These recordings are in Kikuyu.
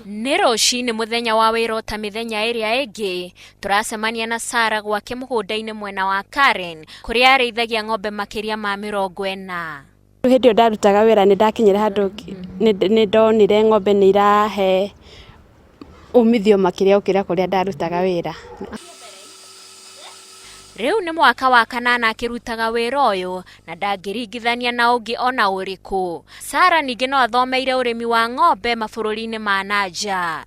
Nĩ rũcinĩ mũthenya wa wĩra ota mĩthenya ĩrĩa ĩngĩ, tũracemania na Sarah gwake mũgũnda-inĩ mwena wa Karen, kũrĩa arĩithagia ng'ombe makĩria ma 40. Hĩndĩ ĩyo ndarutaga wĩra nĩ ndakinyire handũ nĩ ndonire ng'ombe nĩ irahe umithio makĩria gũkĩra kũrĩa ndarutaga wĩra. Rĩu nĩ mwaka wa kanana akĩrutaga wĩra ũyũ na ndangĩringithania na ũngĩ ona ũrĩkũ. Sarah ningĩ no athomeire ũrĩmi wa ng'ombe mabũrũri-inĩ ma na nja.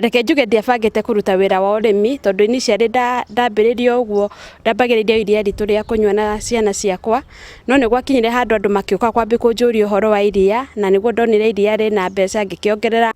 Reke njuge ndiabangĩte kũruta wĩra wa ũrĩmi tondũ initially ndambĩrĩria ũguo ndambagĩrĩria iria ritũ rĩa kũnyua na ciana ciakwa, no nĩ gwakinyire handũ andũ makĩũka kwambia kũnjũria ũhoro wa iria na nĩguo ndonire iria rĩna mbeca ngĩkĩongerera.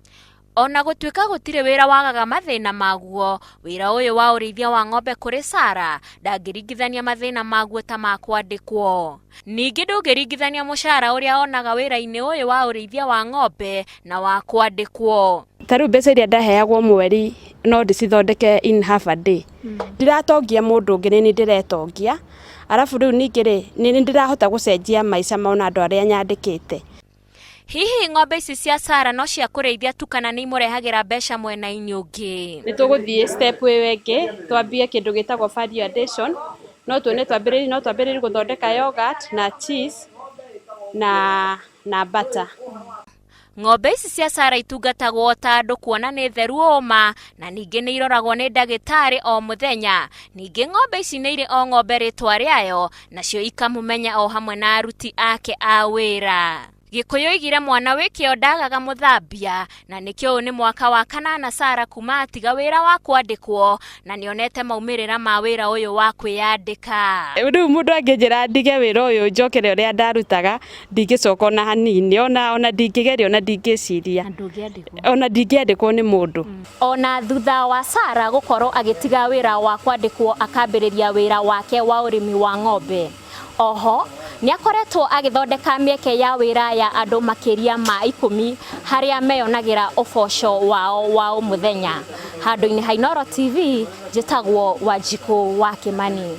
Ona gũtuĩka gũtirĩ wĩra wagaga mathĩna maguo, wĩra ũyũ wa ũrĩithia wa ng'ombe kũrĩ Sarah ndangĩringithania mathĩna maguo ta ma kwandĩkwo. Ningĩ ndũngĩringithania mũcara ũrĩa onaga wĩra-inĩ ũyũ wa ũrĩithia wa ng'ombe na wa kwandĩkwo. Ta rĩu mbeca iria ndaheagwo mweri no ndĩcithondeke in half a day. Ndiratongia mũndũ ũngĩ nĩ niĩ ndĩretongia, arabu rĩu ningĩ rĩ, nĩ ndĩrahota gũcenjia maica ma ona andũ arĩa nyandĩkĩte. Hihi ng'ombe ici cia Sarah no cia kũrĩithia tu kana nĩ imũrehagĩra mbeca mwena-inĩ ũngĩ? Nĩ tũgũthiĩ step ĩyo ĩngĩ twambie kĩndũ gĩtagwo value addition, no tuone twambĩrĩrie no twambĩrĩrie gũthondeka yoghurt na cheese na butter. Ng'ombe ici cia Sarah itungatagwo ta andũ kuona nĩ theru ũma na ningĩ nĩ iroragwo nĩ ndagĩtarĩ o mũthenya. Ningĩ ng'ombe ici nĩ irĩ o ng'ombe rĩtwa rĩayo nacio ikamũmenya o hamwe na aruti ake a wĩra. Gĩkũyũ oigire mwana wĩ kĩo ndagaga mũthambia na nĩkĩo ũyũ nĩ mwaka wa kanana Sarah kuma atiga wĩra wa kwandĩkwo na nĩonete maumĩrĩra ma wĩra ũyũ wa kwĩyandĩka. Rĩu mũndũ angĩnjĩra ndige wĩra ũyũ njokere ũrĩa ndarutaga ndingĩcoka ona hanini, ona ndingĩgeria, ona ndingĩciria, ona ndingĩandĩkwo nĩ mũndũ. Ona thutha wa Sarah gũkorwo agĩtiga wĩra wa kwandĩkwo akambĩrĩria wĩra wake wa ũrĩmi wa ng'ombe. Oho, nĩ akoretwo agĩthondeka mĩeke ya wĩra ya andũ makĩria ma 10 harĩa meyonagĩra ũboco wao wa o mũthenya. Handũ-inĩ ha Inooro TV, njĩtagwo Wanjikũ wa Kĩmani.